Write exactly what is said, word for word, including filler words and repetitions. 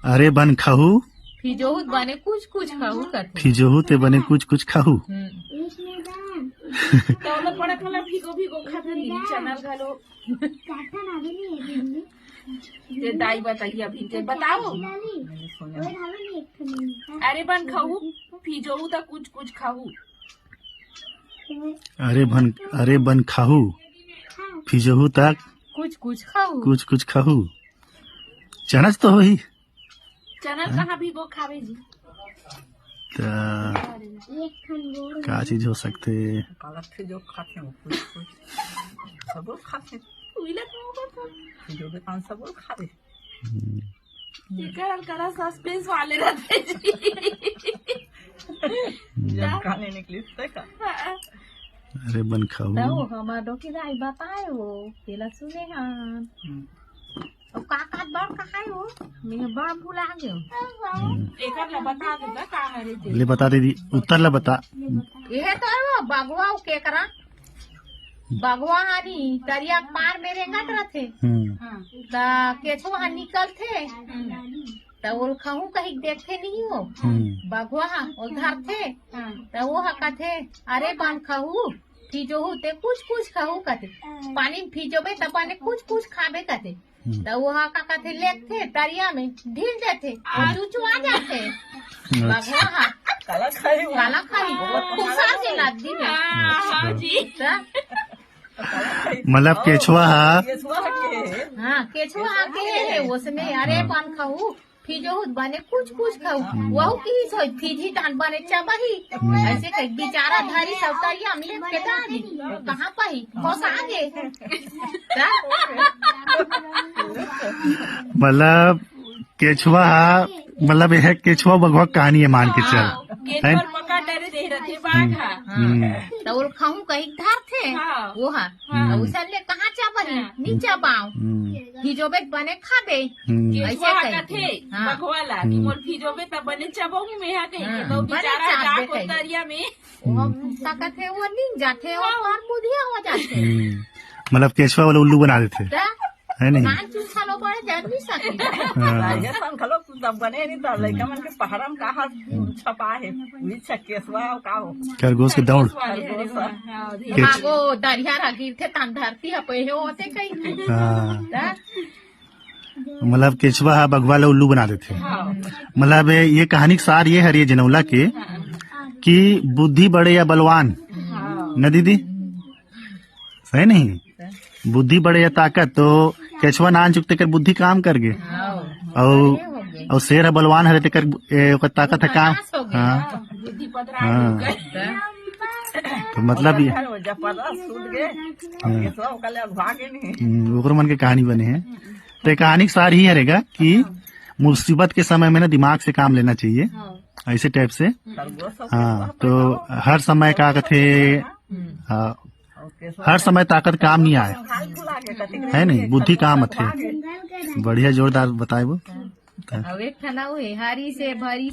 अरे बन खाहू। फिजोहू त बने कुछ कुछ खाहू कथे। फिजोहू ते बने कुछ कुछ खाहू। हम्म। तो ओला पड़क वाला भिगो भिगो खाथे दीदी, चना घलो। ये दाई बताइए अभी, ते बताओ। अरे बन खाहू, फिजोहू त कुछ कुछ खाहू। अरे बन, अरे बन खाहू, फिजोहू तक कुछ कुछ खाहू। कुछ कुछ खाहू। चनच तो होही। चना हाँ? कहाँ भिगो खावे जी? त का चीज हो सकथे? काला फिजो खाथे, कुछ कुछ सबो खाथे। उइला कहाँ खाथे? फिजो के पान सबो खावे। हम्म। एकर करा सस्पेंस वाले रहथे जी। जब काने निकलिस ते का? हाँ। अरे बन खाहू। त वो हमर डोकी दाई बताए वो, तेला सुने हन। हम्म। अउ का का बड़ कहाए वो? मैं बड़ भुला गेव। हम्म। एकर ला बता दे त का हरे ते। ले बता दे दी, उत्तर ला बता। ये तो है वो बघवा, वो केकरा? बघवा हानी तरिया के पार में रेंगत रथे। हम्म। हाँ। त केछवा हा निकलथे। हम्म। त ओल खाहू कहिके देखथे नहीं वो। हम्म। बघवा हा ओल धरथे। हाँ। त वो हा कथे, "अरे बन खाहू, फिजोहू ते कुछ कुछ खाहू," कथे। पानी में फिजोबे त बने कुछ कुछ खाबे कथे। हम्म। त वो हा का कथे, लेगथे तरिया में, ढील देथे, अउ चुचुआ जाथे। अच्छा। बघवा हा। काला खाही वो। काला खाही। खुसर के नदी में। हाँ, हाँ जी। त मतलब केछवा हा। केछवा हा के हे। हाँ, केछवा हा के हे, ओसने, अरे हाँ। बन खाहू, फिजोहू त बने कुछ कुछ खाहू। हम्म। वहू किहिस होही, फिजही तहान बने चबाही। हम्म। अइसे कहिके बिचारा धरिस अउ तरिया में लेग के डाल दिस। कहाँ पाही? खोसा गे। त? मतलब केछवा हा, मतलब ये हे केछवा बघवा के कहानी हे, मान के चल। हाँ, केछवा है? पकड़ डरे दे रथे बाघ हा। हम्म। त ओल खाहू कहिके धरथे, हाँ। वो हा। हाँ। हम्म। त ओसन ले कहाँ चबाही? हाँ। नी चबाव। हम्म। फिजोबे त बने खाबे। हम्म। अइसे केछवा हा कहिके। कथे, हाँ। बघवा ला, कि हम्म। मोर फिजोबे त बने चबाहूँ मैं हा कहिके। हाँ। त वो बने बेचारा चाबे जाके कहिके। तरिया में। वो हम्म। का कथे, वो नींद जाथे, वो हाँ। और बुधिया हो जाथे। हम्म। मतलब केछवा वाला उल्लू बना देथे। त? है नहीं? नान चूसा लो बड़े जर नहीं सके। हाँ। राजस्थान घलो कुछ तब बने नहीं था, लइका मन के पहाड़ा में का हाथ छपा हे, वही छक्केसवा का हो। खरगोश के दौड़। खरगोश। हाँ, केछ- मागो, दरिया रा गिरथे, तहान धरती हा पहिले होथे कहीं। हाँ। त? मतलब केछवा हा बघवा ला उल्लू बना देथे। हाँ। मतलब ये, ये कहानी के सार ये हरे जनौला के कि बुद्धि बड़े या बलवान, हाँ। न दीदी? सही नहीं? बुद्धि बड़े या ताकत, तो केछवा नान चुकते कर बुद्धि काम कर गे। हाँ। अउ, अउ शेर हा बलवान हरे तेकर, ए, ओकर ताकत हा काम। बदमाश हो गे। हाँ। हाँ, बुद्धि पतरा हाँ। गे। तो मतलब ये जब पता सूझ गे, हाँ। केछवा ओकर ले भागे नहीं। हम्म, ओकर मन के कहानी बने हे। तो ये कहानी के सार ही हरे गा कि मुसीबत के समय में ना दिमाग से काम लेना चाहिए, हाँ। ऐसे टाइप से। खरगोश हो हाँ, गया, तो हर समय का कथे, हम्म। हाँ, और केशव हर समय ताकत काम नहीं आए, संभाल के लागे, कतिक है नहीं, बुद्धि काम आथे। बढ़िया, जोरदार बताए वो। अब एक ठना हुए, हरी से भरी